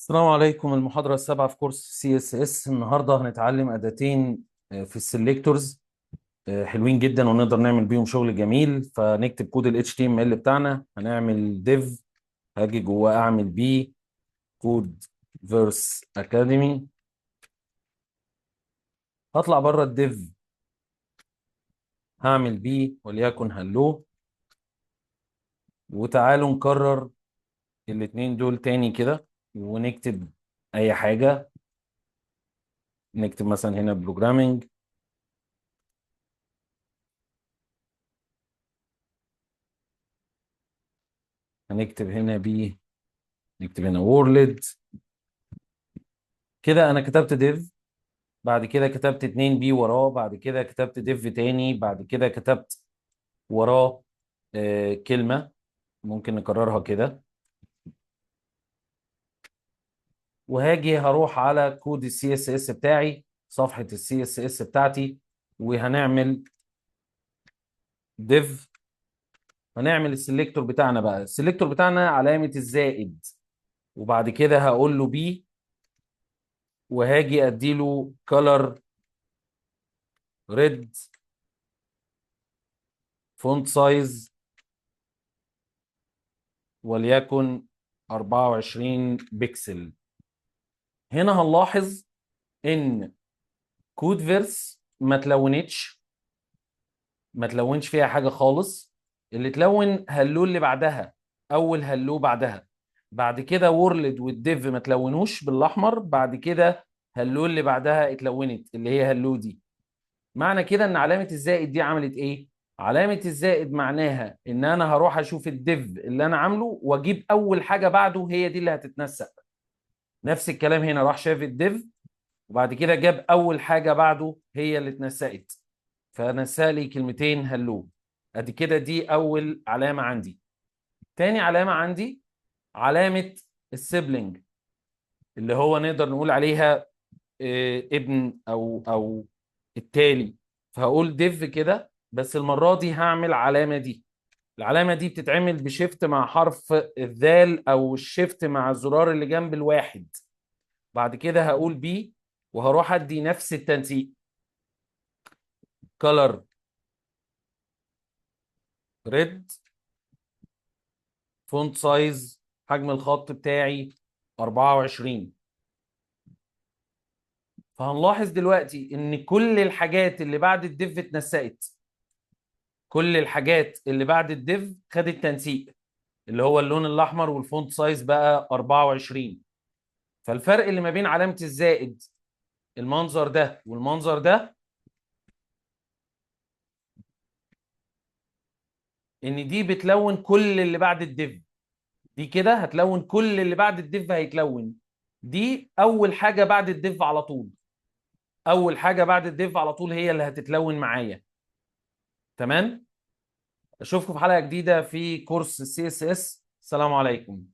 السلام عليكم. المحاضرة السابعة في كورس CSS. النهاردة هنتعلم أداتين في ال selectors حلوين جدا ونقدر نعمل بيهم شغل جميل. فنكتب كود ال HTML بتاعنا، هنعمل div، هاجي جواه أعمل p Codeverse Academy، هطلع بره ال div هعمل p وليكن hello. وتعالوا نكرر الاتنين دول تاني كده ونكتب أي حاجة. نكتب مثلا هنا programming، هنكتب هنا p، نكتب هنا world. كده انا كتبت div، بعد كده كتبت 2 p وراه، بعد كده كتبت div تاني، بعد كده كتبت وراه كلمة ممكن نكررها كده. وهاجي هروح على كود السي اس اس بتاعي، صفحة السي اس اس بتاعتي، وهنعمل div، هنعمل ال selector بتاعنا بقى. ال selector بتاعنا علامة الزائد، وبعد كده هقول له p، وهاجي اديله color red، font size وليكن 24 بكسل. هنا هنلاحظ ان Codeverse ما تلونتش، ما تلونش فيها حاجة خالص. اللي تلون hello اللي بعدها، اول hello بعدها، بعد كده world وال div ما تلونوش بالاحمر، بعد كده hello اللي بعدها اتلونت اللي هي hello دي. معنى كده ان علامة الزائد دي عملت ايه؟ علامة الزائد معناها ان انا هروح اشوف ال div اللي انا عامله واجيب اول حاجة بعده، هي دي اللي هتتنسق. نفس الكلام هنا، راح شاف ال div وبعد كده جاب اول حاجة بعده هي اللي اتنسقت، فنسق لي كلمتين hello. ادي كده دي اول علامة عندي. تاني علامة عندي علامة ال sibling، اللي هو نقدر نقول عليها، ابن او التالي. فهقول div كده، بس المرة دي هعمل علامة دي. العلامة دي بتتعمل ب shift مع حرف الذال او ال shift مع الزرار اللي جنب الواحد. بعد كده هقول p، وهروح ادي نفس التنسيق color red، font size حجم الخط بتاعي 24. فهنلاحظ دلوقتي ان كل الحاجات اللي بعد ال div اتنسقت، كل الحاجات اللي بعد ال div خدت تنسيق اللي هو اللون الاحمر، وال font size بقى 24. فالفرق اللي ما بين علامة الزائد المنظر ده والمنظر ده ان دي بتلون كل اللي بعد ال div، دي كده هتلون كل اللي بعد ال div هيتلون. دي اول حاجة بعد ال div على طول، اول حاجة بعد ال div على طول هي اللي هتتلون معايا. تمام؟ اشوفكم في حلقة جديدة في كورس السي اس اس. السلام عليكم.